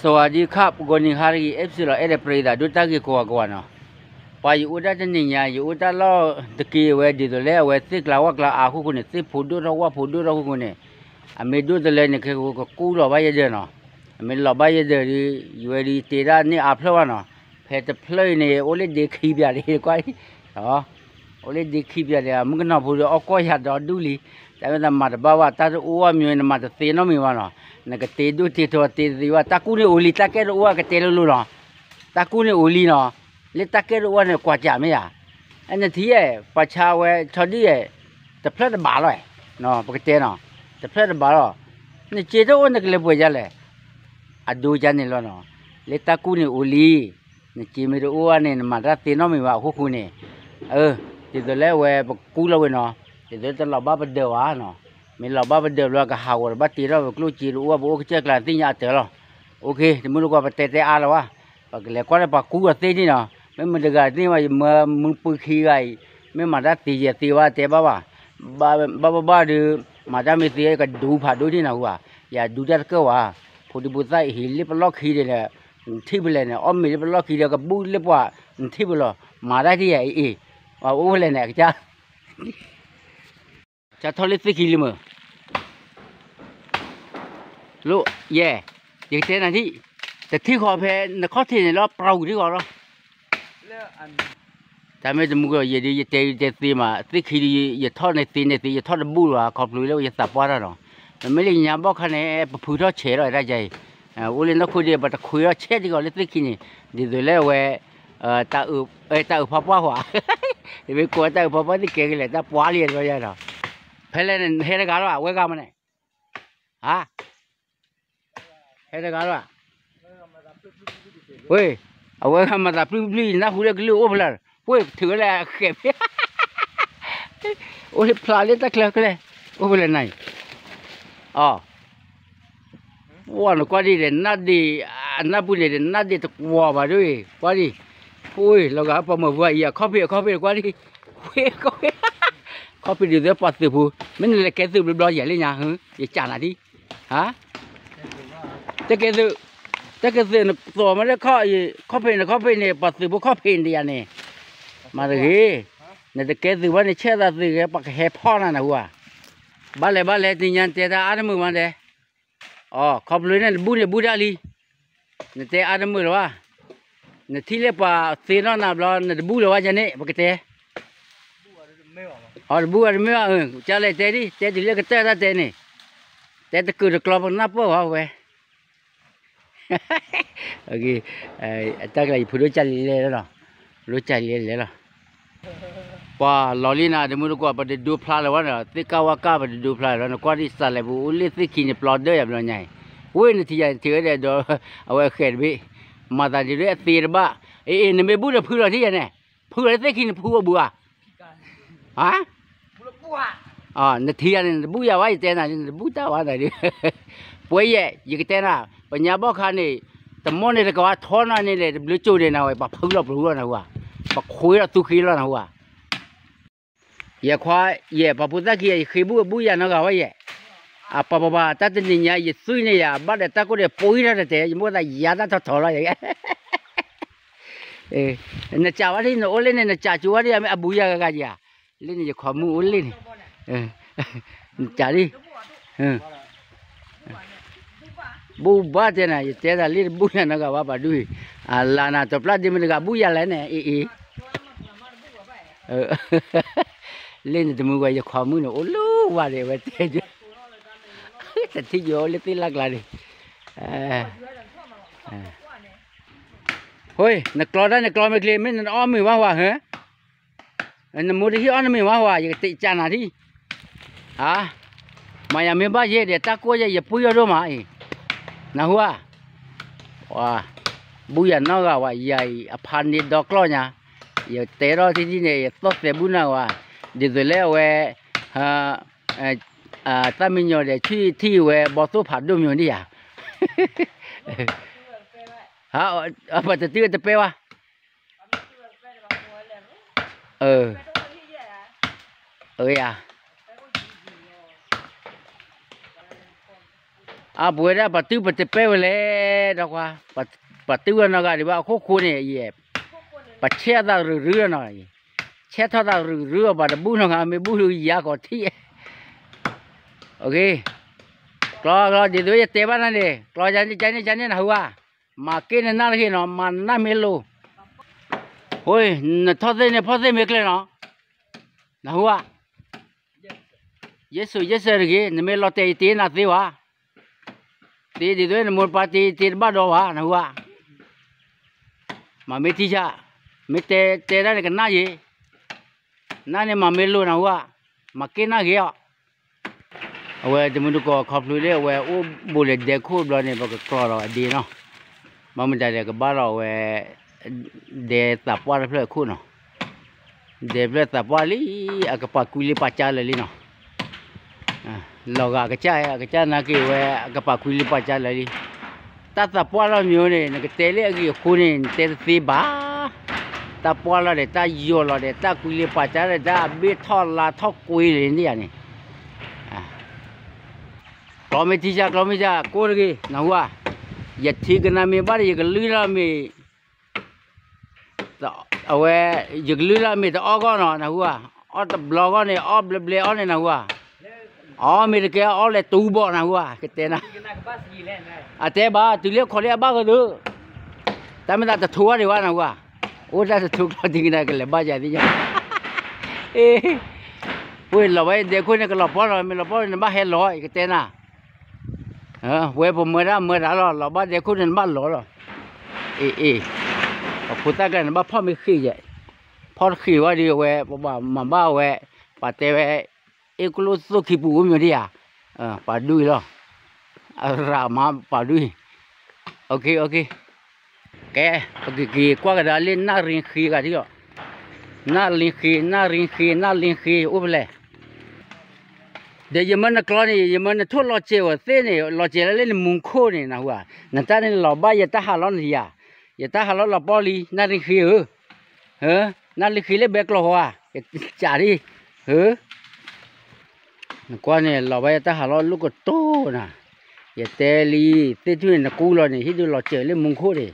စဝၤဒံခၣ် ပဂီၤနံၤဟါတဂ့ၤ အဲၣ်ပစံးလီၤ အဲၣ်ဒိးပရ့သးဒိၣ်တၢ်ဂ့ၤကိးဂၤကိးဂၤနီၤ. ပှၤယအိၣ်ဒၣ်တနံၤညါ ယအိၣ်တၢ်လီၢ်တက့ၢ်ဝဲ ဒ်သိးလၢအဝဲသ့ၣ်ကျါဝၣ်ကျါအါအဃိဃိန့ၣ် သ့ၣ်ဖိဒိၣ်ထီၣ်ဝၣ်ဖိဒိၣ်ထီၣ်အဃိဃိန့ၣ် အမ့ၢ်ဒိၣ်တလၢန့ၣ် ခဲကကကူၣ်လီၤဘၣ်ယဲဒၢးနီၤ. အမ့ၢ်လီၤဘၣ်ယဲဒၢးဒီး ယဝဲဒၣ်တ့ဒၣ်န့ၢ်အါဖျၢၣ်ဘၣ်နီၤ. ဖဲတဖျၢၣ်အံၤန့ၣ် အိၣ်လၢဒ့ခံပၠးဒ့းကွၢ် အိၣ်လၢဒ့ခံပၠးဒ့း မုၣ်ကနီၤဖိဒီးအီၣ်ကီၢ်ယၤဒီဒူၣ်လံ. တၢ်မ့ၢ်သးမၤတဘၣ်ဘၣ် တၢ်တအိၣ်ဘၣ်မံၤဝဲ နမၤတသ့နီတမံၤဘၣ်နီၤ. နကတ့ဒိၣ်တ့ထီတ့တသ့ဘၣ် တၢ်ကူၣ်န့ၣ်အိၣ်လံ တၢ်ကဲတအိၣ်ဘၣ်ကတဲလိၤလိၤနီၤ. တၢ်ကူၣ်န့ၣ်အိၣ်လံနီၤ. လၢတၢ်ကဲတအိၣ်ဘၣ်န့ၣ် ကွၢ်ကၠးမ့ၢ်ယၤ. အဲနထံၣ်အဲ ပှၤဆါဝဲဆီဒံၣ်အဲ တဖျၢၣ်တဘးလီၤ. ပကတဲနီၤ တဖျၢၣ်တဘးလီၤ. နစ့တအိၣ်နကလဲၤပှဲၤဒ်လဲၣ်. အဒိကန့ၣ်လီၤနီၤ. လၢတၢ်ကူၣ်န့ၣ်အိၣ်လံ နစ့မ့ၢ်တအိၣ်ဘၣ်န့ၣ် နမၤတၢ်သ့နီတမံၤဘၣ်အဃိဃိန့ၣ် အၢ ဒ်သိးလၢအဝဲပကူၣ်လီၤဝဲနီၤ. ဒ်သိးတလီၤဘၣ်ပဒၢးဘၣ်နီၤ. မ့ၢ်လီၤဘၣ်ပဒၢးဘျီ ကဟးဂီၤတဘၣ်တ့ထီၣ်ပကျိၣ်စ့တအိၣ်ဘၣ် ပအိၣ်ကစၢၢ်ကျါသ့ၣ်ညါအတၢ်လီၤ. အိၣ်ခ့ တမုၢ်တကိးပတဲတဲအါလီၤဘၣ်. ပကလဲၤကွၢ်လၢပှၤကူၣ်အီၤသ့န့ၣ်နီၤ. မ့ၢ်မတၤတဂၤန့ၣ်ဘၣ် ယမၢမုၢ်ပှၢ်ခံဂၤအံၤ မ့ၢ်မၤတၢ်သ့ယဲၤသ့ဘၣ်တဲဘၣ်ဘၣ်. ဘၣ်ဘၣ်ဘၣ်ဒီး မၤတၢ်မ့ၢ်သ့ကဒူဖးဒိၣ်န့ၣ်နီၤဟူဧါ. ယဒူတၢ်တကၢၢ်ဝဲ. ဖိဒံဖိသၣ်အံၤဟ့ၣ်လၢပလီၢ်ခံဒီး နထံၣ်ဖဲလဲၣ်န့ၣ် အီၣ်မ့ၤလၢပလီၢ်ခံဒီးကဘူၣ်လၢပှၤ နထံၣ်ဖဲလီၤ. မၤတၢ်ဒ်ယဲအံၤ အိၣ်ဖဲလဲၣ်န့ၣ် အကစၢ် ကထီၣ်လၢသ့ၣ်ခံလံမ့ၢ် လိၣ်ယဲ ယကတဲနၤဒ် တထံၣ်ဃီဖဲနခီၣ်ထံးန့ၣ်လီၤ ပြးဝံၤထံၣ်ဃီလီၤ. တၢ်မ့ၢ်တမူကီး ယဲဒ်ယတဲတဲသ့မး သ့ၣ်ခံဒ် ယထီၣ်န့ၣ်သ့န့ၣ်သ့ ယထီၣ်တဘူၣ်လီၤ ခီဖျိလၢယသးပှၢ်တၢ်နီၤ. မ့မ့ၢ်လၢညါဘီၣ်ခါန့ၣ် ပဖုထီၣ်ဆဲးလီၤတၢ်ယါအံၤ အိၣ်လၢနီၢ်ခိဒ် ပတခွ့ထီၣ်ဆဲးတံၢ်ကီးလၢသ့ၣ်ခံန့ၣ် ဒ်သိးလၢအဝဲ တၢ်အုးဖးပှၢ်ဟူဧါ တမ့ၢ်ကိးတၢ်အုးဖးပှၢ်သ့ၣ်ကဲကလဲာ် တၢ်ပှၢ်လံတဘျီယါဒီး ဖဲလဲၣ်န့ၣ် ဟဲတဂၤလီၤ အဝဲဂၤမးန့ၣ် ဟါ ဟဲတဂၤလီၤ ဝ့ၢ် အဝဲဂၤမၤသးပျုၢ်ပျုၢ် နၢ်ဟူလၢကလုၢ်အိၣ်ဖဲလဲၣ် ဝ့ၢ် ထုးဝဲလၢအဃဲးဖဲ အိၣ်လၢဖျါလၢတၢ်ချၢကျဲ အိၣ်ဖဲလဲၣ်နၤအံၤ အီ ဝဲနကွၢ်ဒ်ဒီး နၢ်ဒ့း အနၢ်ပူၤန့ၣ်ဒီး နၢ်ဒ့းတကွီၤဘၣ်ဒ်အံၤ ကွၢ်ဒ် အိၣ် လီၤဂာ်ပှၤမၢၤပူၤအံၤ အခီၣ်ဖံးအခီၣ်ဖံးကွၢ်ဒ် ဝ့ၢ် အခီၣ်ဖံး အခီၣ်ဖံးဒ်သိးပှၤသုးဖိ မ့ၢ်နလဲၤကဲသုးဘျီဘျီယဲၢ်လံညါ ဟ့ ယကၢ်နၤဒ် ဟါ တကဲသုး တကဲသုး နသိးမ့ၢ်လၢခီၣ်ဖံးန့ၣ် ခီၣ်ဖံးန့ၣ် ပှၤသုးဖိခီၣ်ဖံးန့ၣ်ယါန့ၣ် မၤတဂ့ၤ နတကဲသုးဘၣ်န့ၣ် ဆဲးသးသုးဂ့ၤ ပှၤကဟဲဖီၣ်နၤနဟူဧါ ဘၣ်လဲၣ်ဘၣ်လဲၣ် တနံၤညါနတဲတၢ်အါတမုာ်မးဒဲး အီ ခီဖျိန့ၣ် နဘူၣ်န့ၣ်ဘူၣ်တၢ်လံ နတဲအါတမုာ်လၢၤဘၣ် နထံၣ်လၢပှၤသ့နီၢ်နၤဘျီ နတဘူၣ်လၢၤဘၣ်ယၤန့ၣ် ပကတဲ အီ တဘူၣ်ဘၣ်တမ့ၢ်ဘၣ် ကလဲၤတဲဒ် တဲတုၤလၢကတၢၢ်တၢ်တဲန့ၣ် တဲတကုာ်တကျီပကနၢ်ပၢၢ်ဝဲဝဲ တၢ်ကျါယဖုဒိၣ်ကၢ်လံလဲၣ်လီၤ ဒိၣ်ကၢ်လံလဲၣ်လီၤ ပှၤလီၤလံနၤ တမုၢ်တကိး ပတဒိဖျါလၢၤဝဲန့ၣ် သ့ၣ်ကၢ်ဝါကၢ် ပတဒိဖျါလၢၤလီၤ နကွၢ်ဒ်စးလဲပူၤ အိၣ်လၢသ့ၣ်ခံန့ၣ် ပျီဒၢယၤဘျီညါအံၤ ဝ့ၢ်နထံၣ်ယၤ နထံၣ်ဝဲဒၣ်ဒီး အဝဲအဃဲးတဘ့ၣ် မၤသးဒ်လၢအသ့တဘၣ် အ့ အ့ နမ့ၢ်ဘူၣ်ဒီးဖုလီၤထံၣ်ယၤန့ၣ် ဖုလီၤလၢသ့ၣ်ခံန့ၣ် ဖုဝဲဘူၣ်ဧါ ဟါ နထံၣ်ယၤန့ၣ် နတဘူၣ်ယၤဝဲ ယတဲနၤ နတဘူၣ်တၢ်ဝဲနၤဒ် ပှဲၤယဲၢ် ယကတဲနၤ ပညါဘီၣ်ခါန့ၣ် တမီၢ်န့ၣ်တကဝါထီနၤန့ၣ်လဲၣ် တဘျုးကၠိန့ၣ်နဝဲ ပှၤဖုလီၤပျူၤလီၤနဟူဧါ ပခွ့လီၤသူဃ့လီၤနဟူဧါ ယခွါ ယဲၢ် ပှၤဖိသၣ်ခံဂၤ ယဃ့ဘူၣ်အဘူၣ်ယၤနီတဂၤဝဲယဲၢ် အပှၤပှၤပှၤ တၢ်တနံၤညါ ယသွံၣ်န့ၢ်ယၤ ဘၣ်ဒီးတၢ်ကိၢ်ဒီးပှံထီၣ်တတဲ ယမိၢ်သးယၤတၢ်ထီၣ်ထီၣ်လီၤယဲၢ် နစးဝဲဒ် နအိၣ်လၢန့ၣ် နစးကၠိဝဲဒ်ယၤ မ့ၢ်အဘူးယၤဂၤဂၤယၤ လၢန့ၣ် ယခွါမုၣ်အိၣ်လၢန့ၣ် နစးဒ် ဘူၣ်ဘၣ်တဲနၤ ယတဲတၢ်လၢတဘူၣ်ယၤနီတဂၤဘၣ်ပှၤဒုးအံၤ အလၤနၤတပျၢ်ဒ့မ့ၢ်တဂၤဘူၣ်ယၤလဲၣ်န့ၣ် အ့ၣ်အ့ၣ် လၢန့ၣ်တမုၢ်ဝဲ ယခွါမုၣ်န့ၣ် အိၣ်လၢဝါဒံးဝဲတဲ တထံၣ်ယိၤအိၣ်လၢသ့ၣ်လၢ်ကျါန့ၣ် ဟိ နကျီတၢ်န့ၣ်ကျီမ့ၢ်ချ့ မ့ၢ်နအီၣ်မ့ၤဘၣ်ဟူဧါ ဟၢ နမိၢ်တဟ့ၣ်အီၣ်နမ့ၤမးဟူဧါ ယကတဲကၢ်နၤထံၣ် ဧါ မၤယၤမ့ၢ်ဘၣ်ယဲဒီး တၢ်ကိၢ်ယဲ ယပှံၢ်အီၣ်ဒိၣ်မးအံၤ နဟူဧါ ဘူၣ်ယၤနီၢ်ဂၤဝဲ ယၤအံၤ အဖါန့ၢ်ဒီကျီၢ်ညါ ယတဲထီၣ်ထံထံၣ်န့ၣ် ယသီၣ်သဲးဘူၣ်နၤဝဲ ဒ်သိးလၢအဝဲ တၢ်မံညီၤဒီး ဆံၣ်ထံၣ်ဝဲ ဘီသိၣ်ဖးဒိၣ်မံၤဒ်ယၤ ပတတုၤတပဲဝဲ အၢ အၢယၤ အပှဲၤဒၣ်ပတုၢ်ပတပဲဝဲလဲၣ် ဒီးကွၢ်, ပတုၢ်ဝဲနီၢ်ဂၤဒံးဘၣ်အခိၣ်ဃိန့ၣ်, ပဆဲးအသးရုၢ်ရုၢ်နီၤ, ဆဲးထီၣ်သးရုၢ်ရုၢ်အီၤဘၣ်တဘူၣ်နီၢ်ဂၤ မ့ၢ်ဘူၣ်လူၤယၤကီးထံၣ်, ကျီကျီ ဒ်သိးယတဲဘၣ်နၤန့ၣ် ကျီယၤန့ၣ် ယၤန့ၣ် ယၤန့ၣ် နဟူဧါ, မၤက့ၤနနၢ်တဂ့ၤနီၤ, မၤနၢ်မ့ၢ်လိၤ, နထီၣ်သ့ၣ်န့ၣ် ဖီၣ်သ့ၣ်မ့ၢ်ကျဲနီၤ, နဟူဧါ ယဲၢ်စိၤယဲၢ်စဲးတဂ့ၤ, နမ့ၢ်လီၤတဲာ်ယတ့နၤသ့ဘၣ်, တ့ဒ်သိးနမိၢ်နပၢ်တ့တ့တဘၣ်ဒီးဘၣ် နဟူဧါ, မၤမ့ၢ်ထံဆါ, မ့ၢ်တဲတဲဒၣ်န့ၣ်ကနၣ်ယံၤ, နၢ်န့ၣ်မၤမ့ၢ်လိၤနဟူဧါ, မၤက့ၤနၢ်ဂ့ၤအီၤ အဝဲတမုၢ်တကိးခီဖျိလၢအဝဲအိၣ်ဘူးလၢဒဲခိၣ်ဘျီန့ၣ် ပကကျီဒီးအဒ့နီၤ, ဘၣ်မတၤလဲၣ်ကဘၣ်ဒီးအဝဲ ဒဲသးပှၢ်တဖျၢၣ်အခိၣ်နီၤ, ဒဲဖျၢၣ်သးပှၢ်လံ, အကပၤကွံလံပာ်ကၢလၢာ်လံနီၤ, လီၤဂာ်ကစၢ် အကစၢ်နာ်က့ၤဝဲ အကပၤကွံလံပာ်ကၢလၢာ်လံ, တၢ်သးပှၢ်လီၤမ့ၢ်န့ၣ် နကတဲလၢအဂ့ၢ်အဃိန့ၣ် နတဲတသ့ဘၣ်, တၢ်ပှၢ်လီၤဒီး တၢ်ယိာ်လီၤဒီး တၢ်ကွံလံပာ်ကၢလၢာ် တၢ်အဘ့ၣ်ထီၣ်လါထီၣ်ကွ့လၢာ်န့ၣ်ယၤန့ၣ် ကျီမ့ၢ်ထံဆါ ကျီမ့ၢ်ဆါ ကိၢ်တဂ့ၤ နဟူဧါ, ယထံကနၣ်မ့ၢ်ဘၣ်ဒီး ယကလုၢ်လၢမ့ၢ် အဝဲ ယကလုၢ်လၢမ့ၢ်တအီၣ်ဂီၢ်နီၤ နဟူဧါ, အီၣ်တဘျီဂီၢ်န့ၣ် အီၣ်ဘျဲဘျဲအီၣ်န့ၣ် နဟူဧါ, အီၣ်မ့ၢ်တကဲအီၣ်လဲၤတူဘီၣ် နဟူဧါ, ကတဲနၤ, အတဲဘၣ် တုၤလၢခီၣ်လၢအဘၣ်ကဒုး တၢ်မ့ၢ်သးတထိးဝဲဒံးဝဲ နဟူဧါ, အိၣ်တၢ်တထိးကျီတံၢ်ကနၣ်ကလဲၤဘၣ်ယၤသ့ၣ်ညါ, အ့ ဝဲလီၤဘၣ်ဒဲခိၣ်န့ၣ် ကလီၤပီၢ်လီၤ မ့ၢ်လီၤပီၢ်န့ၣ် နဘၣ်ဟဲလီၤ ယကတဲနၤ, ဝဲပမၢဒၣ်မၢဒၣ်လီၤ လီၤဘၣ်ဒဲခိၣ်န့ၣ် နဘၣ်လီၤလီၤ, အ့ အ့ ပဖိသၣ်ကျါန့ၣ် ဘၣ်ဖီၣ်မ့ၢ်ဃ့ယဲၢ်, ဖီၣ်တဃ့ဝဲဒီးဝဲ ပဘၣ်မၤဘၣ်ဝဲ, ပှၤတဲဝဲ အ့ၣ်ကျိၣ်သိၣ်ခံပူၤအိၣ်မ့ၢ်ဒံးဧါ, ပှၤဒူၣ်အံၤလီၤ, အရၣ်မၤပှၤဒူၣ်အံၤ, ကဲ ပကက့ၤကွၢ်ကဒါလၢနၣ်ရ့ဃ့ဂၤဒ်လီၤ, နၣ်ရ့ဃ့ နၣ်ရ့ဃ့ နၣ်ရ့ဃ့ အိၣ်ဖဲလဲၣ် ဒီးယမၢနကျီန့ၣ် ယမၢနထိၣ်လီၤစဲးဝဲသ့ၣ်န့ၣ် လီၤစဲးလၢလၢနမူခိၣ်န့ၣ် နဟူဧါ, နတၢ်န့ၣ်လီၤဘၣ်ယတၢ်ဟးလီၢ်န့ၣ်ယၤ, ယတၢ်ဟးလီၢ်လီၤပီၢ်လံ နၣ်ရ့ဃ့ဧၢ, နၣ်ရ့ဃ့လၢဘဲကျီၤဃီဧါ, ကစးဒ်, နကွၢ်န့ၣ် လီၤဘၣ်ယတၢ်ဟးလီၢ်လိၣ်ကတိၤနၤ, ယတဲလံ, သ့ၣ်ထူၣ်န့ၣ် နကူလီၤန့ၣ် ဟံၣ်ဒုးလီၤစဲးလၢမူခိၣ်န့ၣ်,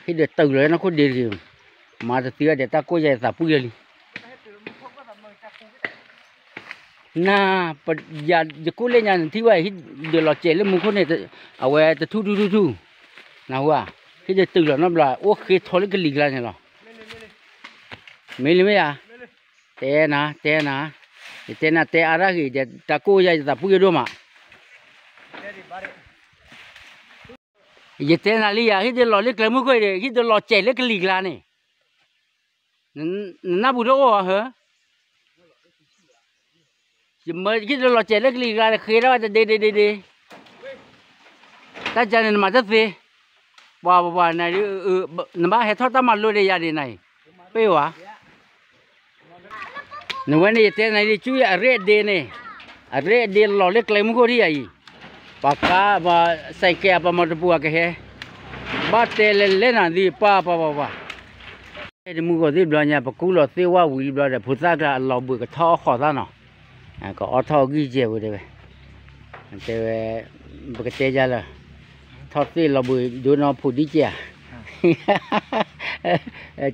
ဟံၣ်ဒုးတုၤလီၤလၢနခိၣ်ဒ့တဂ့ၤ, မၤတသ့ဝဲဒီးတၢ်ကိၢ်ယၤယသးပှံၢ်လၢလံ နၤ, ယကိၣ်လၢညါနထံၣ်ဝဲ ဟံၣ်ဒုးလီၤစဲးလၢမူခိၣ်န့ၣ်, အဝဲတထူၣ်ထူၣ်ထူၣ်ထူၣ်, နဟူဧါ, ဟံၣ်ဒုးတုၤလီၤနီတဘျီ အိၣ်ဃ့ထီလၢကလံၤကျါန့ၣ်လီၤ, မ့ၢ်လံမ့ၢ်ဧါ, တဲနၤ တဲနၤ, ယတဲနၤတဲအါဒၣ်ဂ့ၤ ဒီးတၢ်ကိၢ်ယၤယသးပှံၢ်ယဒိၣ်မး ယတဲနၤလံယၤ ဟံၣ်ဒုးလီၤလၢကျဲမုၢ်ခိၣ်ဒီး ဟံၣ်ဒုးလီၤစဲးလၢကလံၤကျါန့ၣ်, နနၢ်ပူၤတအိၣ်ဧါဧၢ, ယမၢဟံၣ်ဒုးလီၤစဲးလၢကလံၤကျါန့ၣ် ဃ့ထီၣ်ဝဲတဒ့ဒ့ဒ့ဒ့, တၢ်ကါန့ၣ်နမၤတသ့, ပှၤပှၤပှၤ, နဘၣ်ဟဲထီၣ်တၢ်မၤလိဒံးယၤဒ်နၤအံၤ, ပ့ၢ်ဝဲ နဝဲန့ၣ်ယတဲနၤလံ ကၠူအရ့ၣ်အဒ့န့ၣ်, အရ့ၣ်အဒ့လီၤလၢကျဲမုၢ်ခိၣ်ထံၣ်ယၤအံၤ, ပှၤကါ ပှၤစဲးကဲး ပှၤမီၤတပူၤအကဟဲ, ဘၣ်တဲလဲၤလဲၤနၤဒ်ပှၤပှၤပှၤပှၤ, တမုၢ်ဂီၤသ့ၣ်ဘျီညါ ပကူလီၤသ့ၣ်ဝၣ်ဝံၤဘျီဒီး ဖိသၣ်ကျါအလီၤဘှံးကထီၣ်အီၣ်ဃီၤသၣ်နီၤ, ကအီၣ်ထီၣ်အဂံၢ်စဲးဝဲတဲဝဲ, တဲဝဲ, ပကတဲယၤလၢ ထီၣ်သ့ၣ်လီၤဘှံးဒိနီၢ်ဖိဒံကဲဧါ,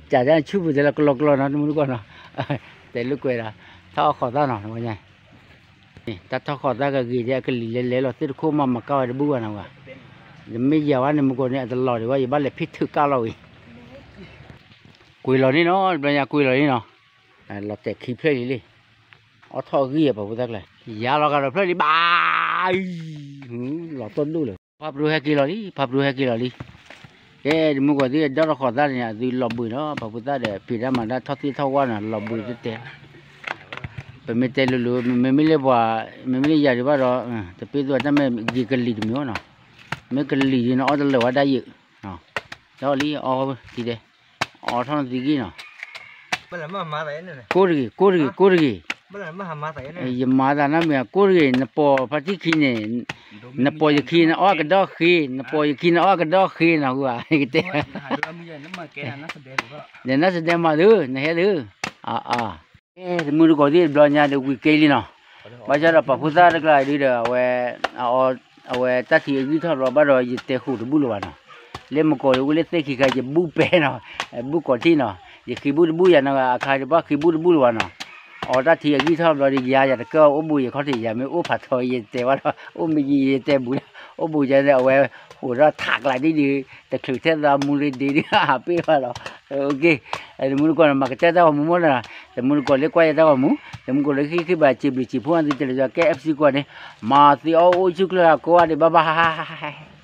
ကးဆူၣ်ပူၤတဲလၢကလီကလီနီၤ တမုၢ်တကီၢ်နီၤ, တဲလိာ်ကွဲဒီး ထီၣ်အီၣ်ဃီၤသၣ်နီၤ, တၢ်ထီၣ်ဃီၤသၣ်ကဂ့ၤဒ်အကလံၤလဲၤလဲၤလီၤသ့ၣ်တခိၣ်မး မၤကၢ်ဝဲတဘူၣ်ဘၣ်နီၤဝဲ, ယမ့ၢ်ယၤဝဲန့ၣ် မုၢ်ကီၤန့ၣ် အတလီၤဒံးဝဲ ယဘၣ်လဲၤဖ့ၣ်ထုးကၢ်လီၤဝံၤ, ကွံာ်လီၤန့ၣ်နီၤ တဘျီညါကွံာ်လီၤန့ၣ်နီၤ, လီၤတဲာ်ခံဖျၢၣ်လံလံ, အီၣ်ထီၣ်အဂံၢ်အပှၤဖိသၣ်ကျါ, ယၤလီၤဂာ်ဒီးဖျၢၣ်လံဘၣ်, လီၤတီၢ်ဒိၣ်လၢ ဖါပဒိၣ်ဟဲက့ၤလီၤလံ ဖါပဒိၣ်ဟဲက့ၤလီၤလံ, ကဲတမုၢ်ကီၤသ့ၣ်ဒီသီၣ်ဃီၤသၣ်န့ၣ် အသုလီၤဘှံးနီၤ ပှၤဖိသၣ်ဒီး ဖံးတၢ်မၤတၢ်ထီၣ်သ့ၣ်ထီၣ်ဝၣ်နီၤ လီၤဘှံးတတဲ, ပမ့ၢ်တဲလိၤလိၤ မ့မ့ၢ်လၢပှၤ, မ့မ့ၢ်လၢယၤဒံးဘၣ်ဒီး, တပ့ၢ်သူဝဲတၢ်မ့ၢ်ဂ့ၤကလံၤတမံၤနီၤ, မ့ၢ်ကလံၤဒ်န့ၣ် အီၣ်တလၢာ်ဝဲဒၣ်ယဲၢ်, ဒီးလံအီၣ်ဝဲတံၤဒဲး, အီၣ်ထီၣ်နသံဂံၢ်နီၤ ကိၢ်တဂ့ၤ ကိၢ်တဂ့ၤ ကိၢ်တဂ့ၤ, ယမၤသးနီတမံၤ ကိၢ်တဂ့ၤ နပိာ်ဖါတံၢ်ခံန့ၣ်, နပိာ်ယခံန့ၣ် အီၣ်ကဒီၣ်ဃ့, နပိာ်ယခံန့ၣ် အီၣ်ကဒီၣ်ဃ့နီၤ ဟူဧါ, ကတဲ, ဒီးနၢ်စဒဲမၤသု နဟဲသု, အါအါ, တမုၢ်တကိးသ့ၣ်တဘျီညါဒီးဝံၤက့ၤလံနီၤ, ဘၣ်ဆၣ်ဒီးပှၤဖိသၣ်တကျါဒုဒီး အဝဲ, အအီ အဝဲတၢ်ထံၣ်အဂံၢ်ထီၣ်ဘျီဘၣ်ဒီး ယတဲဟူးတဘူၣ်လၢၤဘၣ်နီၤ, လၢမုၢ်ကီၢ်လၢဝဲလၢသ့ၣ်ခံခါ ယဘူၣ်ပဲာ်နီၤ, ဘူၣ်ကီၤထံနီၤ, ယဃ့ဘူၣ်တဘူၣ်ယၤနီၤ အခါတဘၣ်ဃ့ဘူၣ်တဘူၣ်လၢၤဘၣ်နီၤ, အတၢ်ထံၣ်အဂံၢ်ထီၣ်ဘျီဒီး ယၤယၤတကဲအိၣ်ဘူးယခီၣ်ထံး ယၤမ့ၢ်အိၣ်ဖးထီယတဲဘၣ်ဒီး အိၣ်မ့ၢ်ယံၤယတဲဘူးလၢ အိၣ်ဘူးယၤန့ၣ် အဝဲဟူးထီၣ်ထးကျးဒ်ဒီး တချုးထဲသးမူရ့ဒ့ဒ်ဟးပ့ၢ်ဘၣ်လီၤ, တမူတကိးန့ၣ် မၤကတၢၢ်တၢ်ဂီၤမူမ့ၢ်နီၤ, တမူတကိးလၢကွၢ်ယတၢ်ဂီၤမူ, တမူတကိးလၢဃ့ဃ့ဘၣ်စံးဘျုးစံးဖှိၣ်အသးတလၢယွၤကဲ FC ကွၢ်န့ၣ်, မၤသ့အီၣ်အိၣ်ဆူၣ်ချၢကိးဂၤဒဲး bye bye.